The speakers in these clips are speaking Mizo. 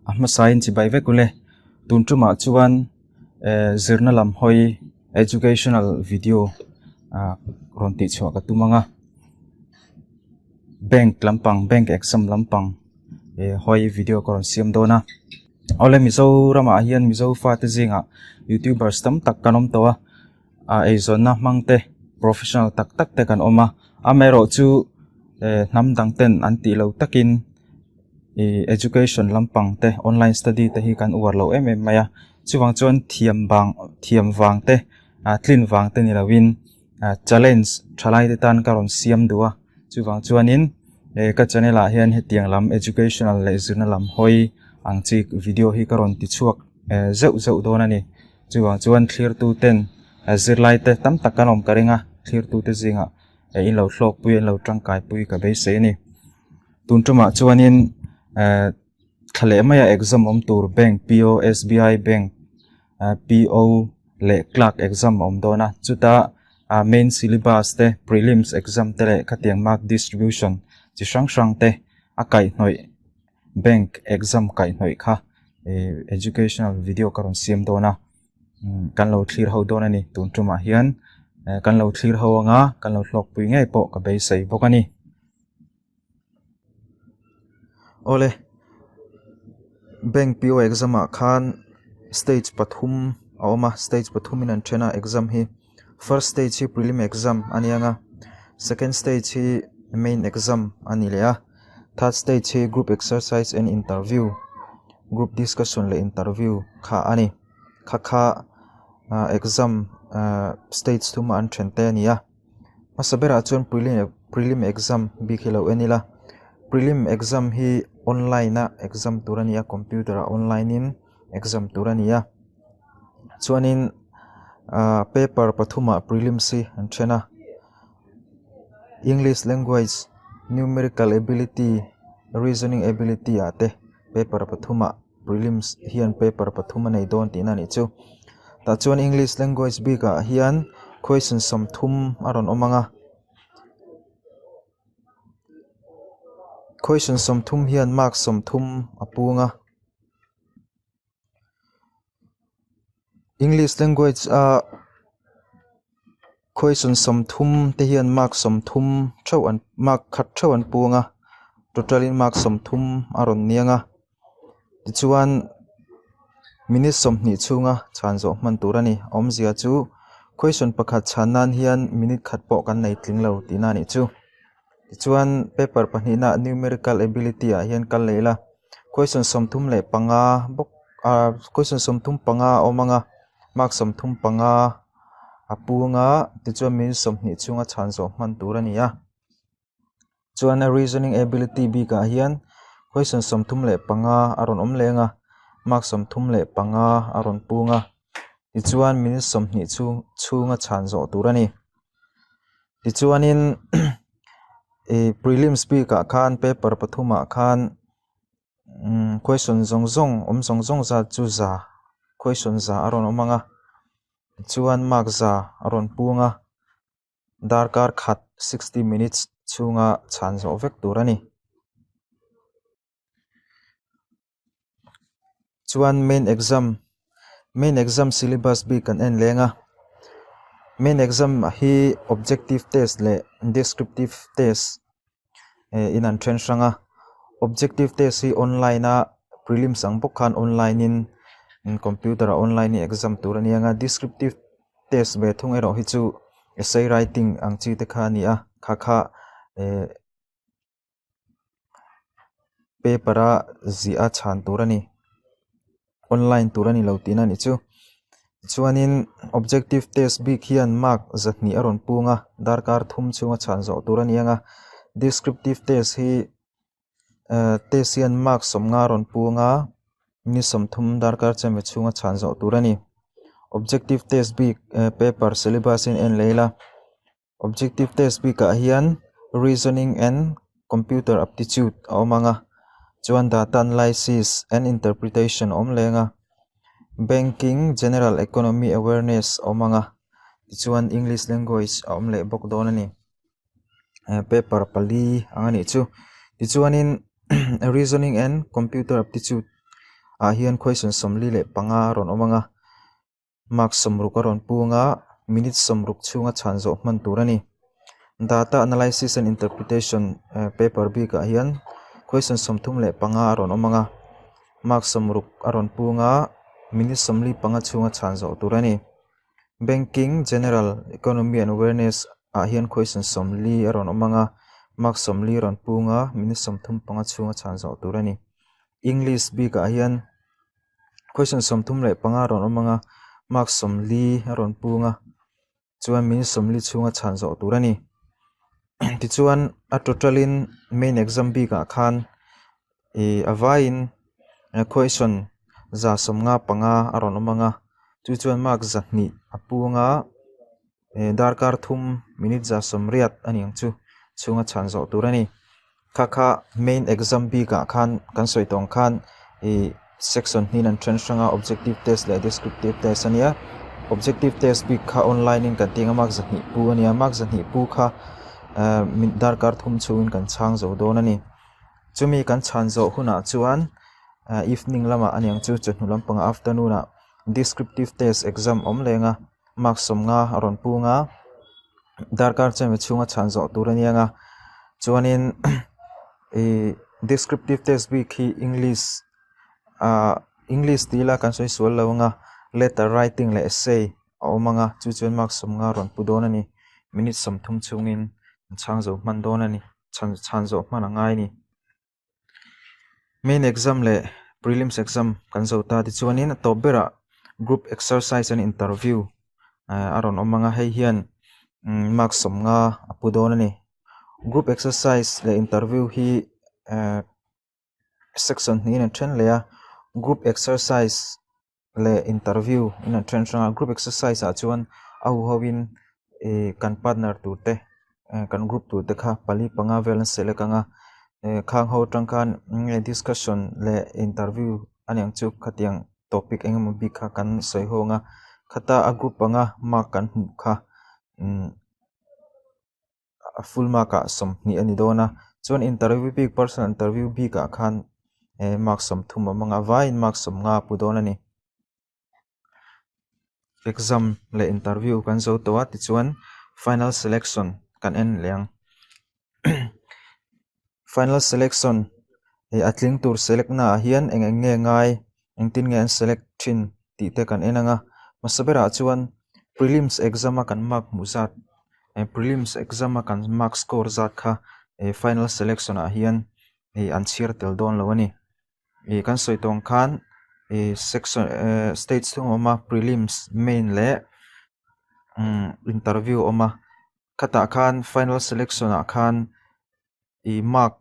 A hmasain chibai vek ule. Tun tumah chuan eh zirna lam hawi educational video ah rawn tih chhuah ka tum ang a. Bank lampang bank exam lampang eh hawi video ka rawn siam dawn a. Awle Mizoramah hian Mizo fate zingah youtubers tam tak kan awm tawh a. Ah eizawnna hmang te professional tak tak te kan awm a. Amaherawhchu eh hnam dang ten an tih loh takin. Ih education lampang te online study te hi kan uar lo em em mai a chuvang chuan thiam vang thiam vang te ah tlin vang te ni lovin ah challenge thalai te tan ka rawn siam duh a chuvang chuanin eh ka channel ah hian hetiang lam educational leh zirna lam hawi ang chi video hi ka rawn ti chhuak eh zeuh zeuh dawn a ni chuvang chuan thlir tu ten zirlai te tam tak kan awm ka ring a thlir tu te zingah eh in lo hlawk pui in lo tangkai pui ka beisei a ni. Tun tumah chuanin ehh thla leh maia exam awm tur bank P O S B I bank ah P O leh clerk exam a awm dawn a chuta ah main syllabus te prelims exam te leh khatiang mark distribution chi hrang hrang te a kaihhnawih bank exam kaihhnawih kha ihh educational video ka rawn siam dawn a kan lo thlir ho dawn a ni tun tumah hian eh kan lo thlir ho anga kan lo hlawkpui ngei pawh ka beisei bawk a ni. Awle bank P O exam ah khan stage pathum a awm a stage pathum in an then a exam hi first stage hi prelim exam a ni ang a second stage hi main exam a ni leh a third stage hi group exercise and interview group discussion leh interview kha a ni kha kha ah exam ah stage thum a an then te a ni a. Hmasa berah chuan prelim prelim exam bik hi lo en ila prelim exam hi online a exam tur a ni a computer ah online in exam tur a ni a chuanin ahh paper pathumah prelims hi an then a english language numerical ability reasoning ability ah te paper pathumah. Prelims hian paper pathum a nei dawn tihna a nih chu tah chuan english language bikah hian question 30 a rawn awm ang a question 30 hian mark 30 a pung a english language a question 30 te hian mark 30 theuh an mark khat theuh an pung a total in mark 30 a rawn niang a. Tichuan minute 20 chhunga chhan zawh hman tur a ni awmzia chu question pakhat chhan nan hian minute khat pawh kan nei tling lo tihna a nih chu tichuan paper pahnihna numerical ability ah hian kal leh ila question 35 bawk ah question 35 a awm ang a mark 35 a pung a tichuan minute 20 chhunga chhan zawh hman tur a ni a. Chuan a reasoning ability bikah hian question 35 a rawn awm leng a mark 35 a rawn pung a tichuan minute 20 chhung chhunga chhan zawh tur a ni tichuanin ih prelims bikah khan paper pathumah khan umm question zawng zawng awm zawng zawng zat chu za question za a rawn awm ang a tichuan mark za a rawn pung a. Darkar khat 60 minutes chhunga chhan zawh vek tur a ni. Chuan main exam main exam syllabus bik kan en leng a main exam hi objective test leh descriptive test eh in an then hrang a objective test hi online a prelims ang bawk khan online in computer ah online in exam tur a ni ang a descriptive test ve thung erawh hi chu essay writing ang chi te kha a ni a kha kha eh paper a ziah a chhan tur a ni online tur a ni lo tihna a nih chu chuanin objective test bik hian mark 200 a rawn pung a darkar thum chhunga chhan zawh tur a ni ang a descriptive test hi eh test hian mark 50 a rawn pung a ni 30 darkar chemi chhunga chhan zawh tur a ni objective test bik eh paper syllabus in en leh ila. Objective test bikah hian reasoning and computer aptitude a awm ang a chuan data analysis and interpretation a awm leng a banking general economy awareness a awm ang a tichuan english language a awm leh bawk dawn a ni eh paper pali ang a nih chu tichuanin reasoning and computer aptitude. ah hian question 45 a rawn awm ang a, mark 60 a rawn pung a, minute 60 chhunga chhan zawh hman tur a ni. Data analysis and interpretation paper bikah hian question 35 a rawn awm ang a, mark 60 a rawn pung a, minute 45 chhunga chhan zawh tur a ni. Banking, General, Economy and Awareness ah hian question 40 a rawn awm ang a, mark 40 a rawn pung a, minute 35 chhunga chhan zawh tur a ni. English bikah hian question 35 a rawn awm ang a, mark 40 a rawn pung a, chuan minute 40 chhunga chhan zawh tur a ni. Tichuan a total in main exam bikah khan Ih a vaiin question 155 a rawn awm ang a chu chuan mark 200 a pung a eh darkar thum minute 180 a ni ang chu chhunga chhan zawh tur a ni kha kha main exam bikah khan kan sawi tawng khan ih section hnin an then hrang a objective test leh descriptive test a nia objective test bik kha online in kan tih ang a mark 200 pu a nia mark 200 pu kha ah darkar thum chhungin kan chhang zo dawn a ni. Chumi kan chhan zawh hunah chuan ah evening lamah a niang chu chawhnu lampangah afternoon ah descriptive test exam awm leng a mark 50 a rawn pung a darkar chemi chhunga chhan zawh tur a niang a chuanin ihh descriptive test bik hi english ah english tih ila kan sawi sual lo ang a letter writing leh essay a awm ang a chu chuan mark 50 a rawn pu dawn a ni minute 30 chhungin an chhang zo hman dawn a ni. chhan chhan zawh hman a ngai a ni. Main exam leh prelims exam kan zo ta tichuanin a tawp berah group exercise and interview eh a rawn awm ang a hei hian umm mark 50 a pu dawn a ni. Group exercise leh interview hi eh section hnihin an then leh a group exercise leh interview in an then hrang a group exercise ah chuan a huho in ih kan partner tur te eh kan group tur te kha pali panga vel an select ang a eh khang ho atang khan eng nge discussion leh interview a niang chu khatiang topic eng emaw bik kha kan sawi ho ang a khata a group anga mark kan hmuh kha umm. A full mark ah 20 a ni dawn a chuan interview bik personal interview bik ah khan eh mark 30 a awm ang a vaiin mark 50 a pu dawn a ni. Exam leh interview kan zo tawh a tichuan final selection kan en leh ang final selection eh a tling tur select na ah hian eng eng nge ngai engtin nge an select thin tih te kan en ang a hmasa berah chuan prelims exam a kan mark hmuh zat eh prelims exam a kan mark score zat kha eh final selection ah hian ih an chhiar tel dawn lo a ni ih kan sawi tawng khan ih section eh stage thum a awm a prelims main leh umm interview a awm a khatah khan final selection ah khan ih mark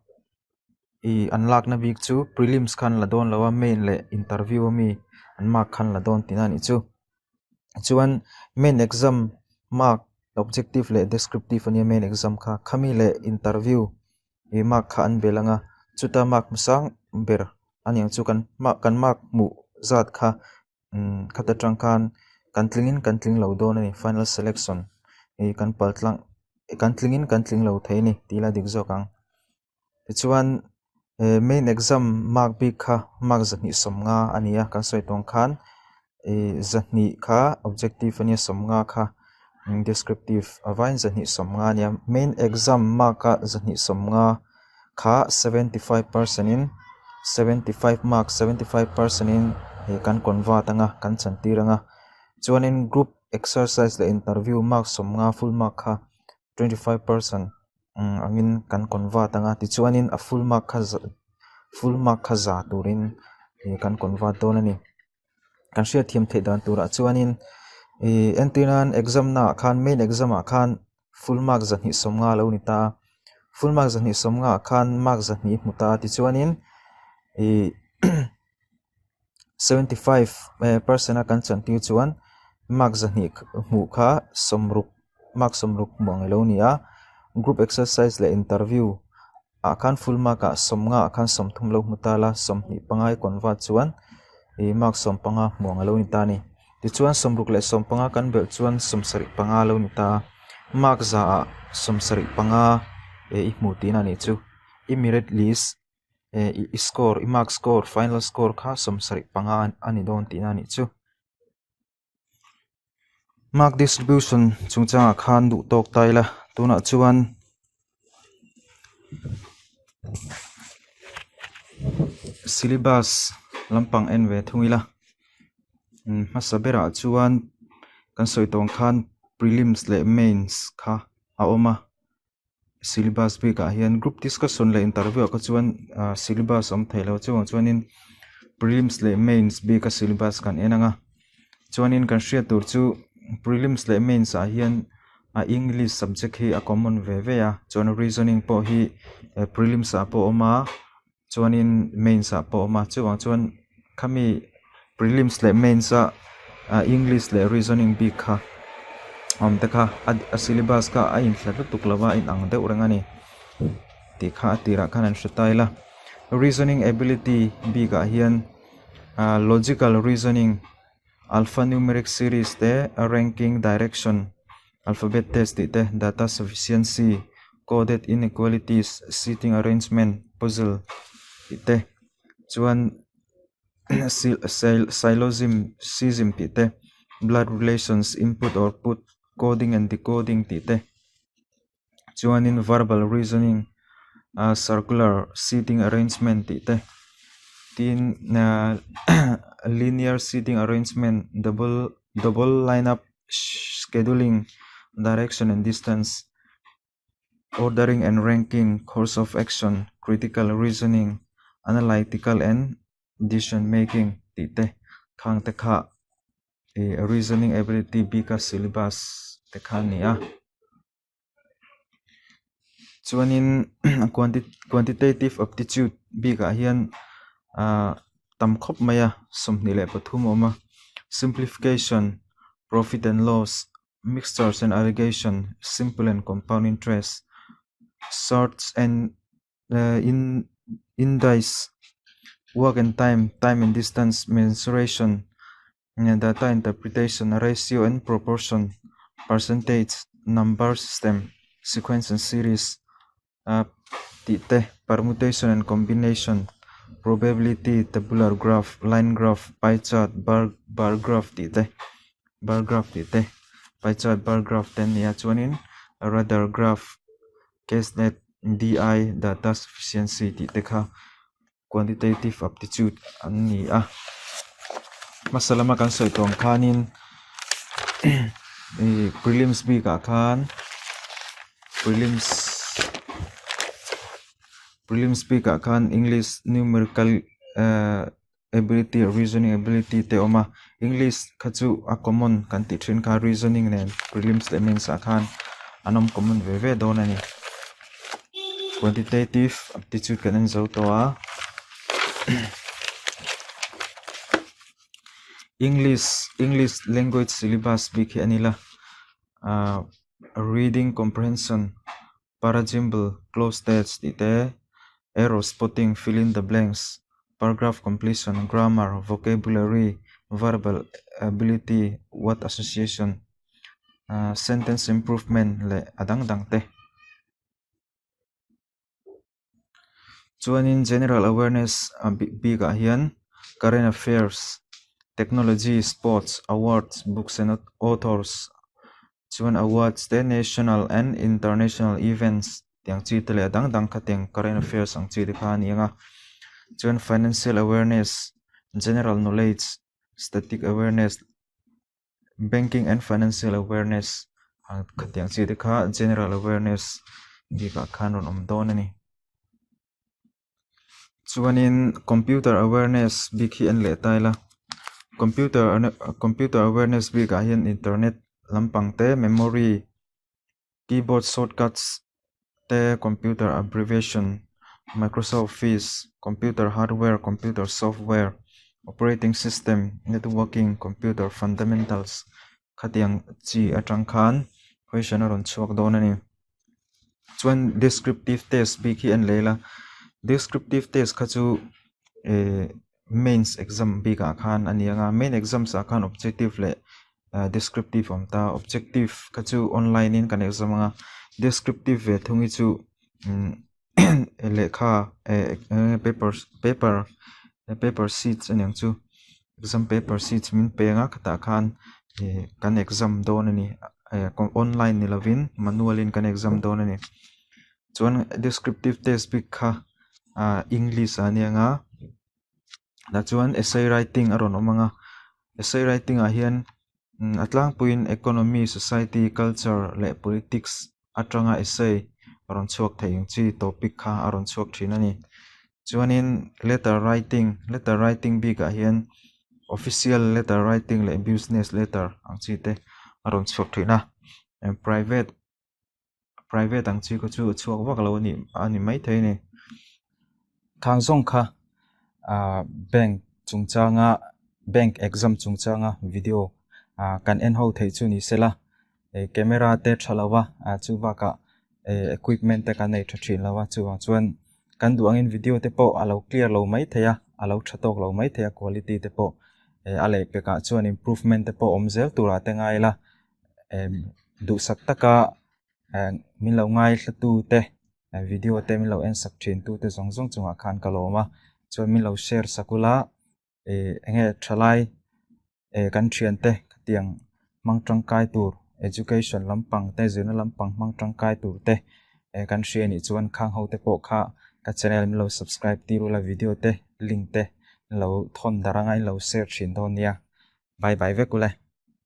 ih an lakna bik chu prelims khan la dawn lo a main leh interview ami an mark khan la dawn tihna a nih chu chuan main exam mark objective leh descriptive ania main exam kha khami leh interview ih mark kha an bel ang a chuta mark hmasang ber aniang chu kan mark kan mark hmuh zat kha umm khata tang khan kan tlingin kan tling lo dawn a ni final selection ih kan pal tlang kan tlingin kan tling lo thei a ni tih ila dik zawk ang tichuan eh main exam mark bik kha mark 250 a ni a kan sawi tawng khan ih 200 kha objective ania 50 kha descriptive a vaiin 250 a nia main exam mark a 250 kha 75 percent in 75 mark 75 percent in ih kan convert anga kan chantir anga chuanin group exercise leh interview mark 50 full mark kha 25 percent angin kan convert anga tichuanin a full mark kha full mark kha za turin ih kan convert dawn a ni. Kan hriatthiam theih dan turah chuanin ih entir nan exam naah khan main exam ah khan full mark 250 a lo ni ta a full mark 250 ah khan mark 200 hmu ta a tichuanin ih 75 eh percent a kan chantir chuan mark 200 hmuh kha 60 mark 60 hmuh ang alo ni a group exercise leh interview ah khan full mark ah 50 ah khan 30 lo hmu ta la 25 i convert chuan ih mark 15 hmuh ang alo ni ta a ni tichuan 60 leh 15 kan belh chuan 75 alo ni ta a mark za ah 75 eh i hmuh tihna a nih chu i merit list. Eh i score i mark score final score kha 75 a ni dawn tihna a nih chu. Mark distribution chungchangah khan duh tawk ta ila tunah chuan syllabus lampang en ve thung ila hmasa berah chuan kan sawi tawng khan prelims leh mains kha a awm a. Syllabus bikah hian group discussion leh interview ah kha chuan ah syllabus a awm thei lo chuvang chuanin prelims leh mains bika syllabus kan en ang a chuanin kan hriat tur chu prelims leh mains ah hian a english subject hi a common ve ve a chuan reasoning pawh hi prelims ah pawh a awm a chuanin mains ah pawh a awm a chuvang chuan khami prelims leh mains a ah english leh reasoning bik kha awm te kha a syllabus kha a inhlat lutuk lo a a inang deuh reng a ni tih kha a tirah khan an hre ta ila reasoning ability bikah hian ah logical reasoning alphanumeric series te ranking direction alphabet test tih te data sufficiency coded inequalities seating arrangement puzzle tih te chuan syllogism tih te blood relations input output coding and decoding tih te chuanin verbal reasoning ah circular seating arrangement tih te tin ah linear seating arrangement double double line up scheduling direction and distance ordering and ranking course of action critical reasoning analytical and decision making tih te khang te kha ih reasoning ability bika syllabus te kha a ni a chuanin quantitative aptitude bikah hian ah tam khawp mai a 23 a awm a simplification profit and loss mixtures and alligation simple and compound interest surds and in indices work and time time and distance mensuration data interpretation ratio and proportion percentage number system sequence and series ah tih te permutation and combination probability tabular graph line graph pie chart bar bar graph tih te bar graph tih te pie chart bar graph te an ni a chuanin radar graph Case-net, DI, data sufficiency tih te kha quantitative aptitude an ni a. Hmasa lama kan sawi tawng khanin ih prelims bikah khan prelims prelims bikah khan english numerical ehh ability reasoning ability te a awm a english kha chu a common kan tih thin kha reasoning nen prelims leh mains ah khan an awm common ve ve dawn a ni quantitative aptitude kan en zo tawh a english english language syllabus bik hi a ni la ah reading comprehension parajumble cloze test tih te arrow spotting fill in the blanks paragraph completion grammar vocabulary verbal ability word association ah sentence improvement leh a dang dang te. Chuanin general awareness a bikah hian current affairs technology sports awards books and authors chuan awards te national and international events tiang chi te leh a dang dang kha tiang current affairs ang chi te kha a ni ang a chuan financial awareness general knowledge static awareness banking and financial awareness khatiang chi te kha general awareness bikah khan rawn awm dawn a ni. Chuanin computer awareness bik hi en leh ta ila computer computer awareness bikah hian internet lampang te memory keyboard shortcuts te computer abbreviation microsoft office computer hardware computer software operating system networking computer fundamentals khatiang chi atang khan question a rawn chhuak dawn a ni. Chuan descriptive test bik hi en leh ila descriptive test kha chu eh mains exam bikah khan a ni ang a main exams ah khan objective leh ah descriptive a awm ta objective kha chu online in kan exam ang a descriptive ve thung hi chu umm. lehkha eh papers paper paper sheets a niang chu exam paper sheets min pe ang a khatah khan ih kan exam dawn a ni eh online ni lovin manual in kan exam dawn a ni chuan descriptive test bik kha ah english ah a ni ang a tah chuan essay writing a rawn awm ang a essay writing ah hian a tlangpuiin economy society culture leh politics atanga essay a rawn chhuak thei ang chi topic kha a rawn chhuak thin a ni. Chuanin letter writing letter writing bikah hian official letter writing leh business letter ang chi te a rawn chhuak thin a private private ang chi kha chu a chhuak vak lo a nih a ni maithei a ni. Khang zawng kha ah bank chungchanga bank exam chungchanga video ah kan en ho theih chu ni sela eh camera te tha lo va ah chu bakah eh equipment te kan nei tha thin lo a chuvang chuan kan duh angin video te pawh a lo clear lo maithei a a lo tha tawk lo maithei a quality te pawh eh a lehpekah chuan improvement te pawh awm zel turah te ngai ila duhsak taka min lo ngaithla te video te min lo en sak thin tu te zawng zawng chungah khan ka lawm a chuan min lo share sak ula ih eng nge thalai eh kan thian te khatiang hmang tangkai tur education lampang te zirna lampang hmang tangkai tur te eh kan hria anih chuan khang ho te pawh kha ka channel min lo subscribe tir ula video te link te lo thawn darh anga in lo share thin dawn nia bye bye vek ule.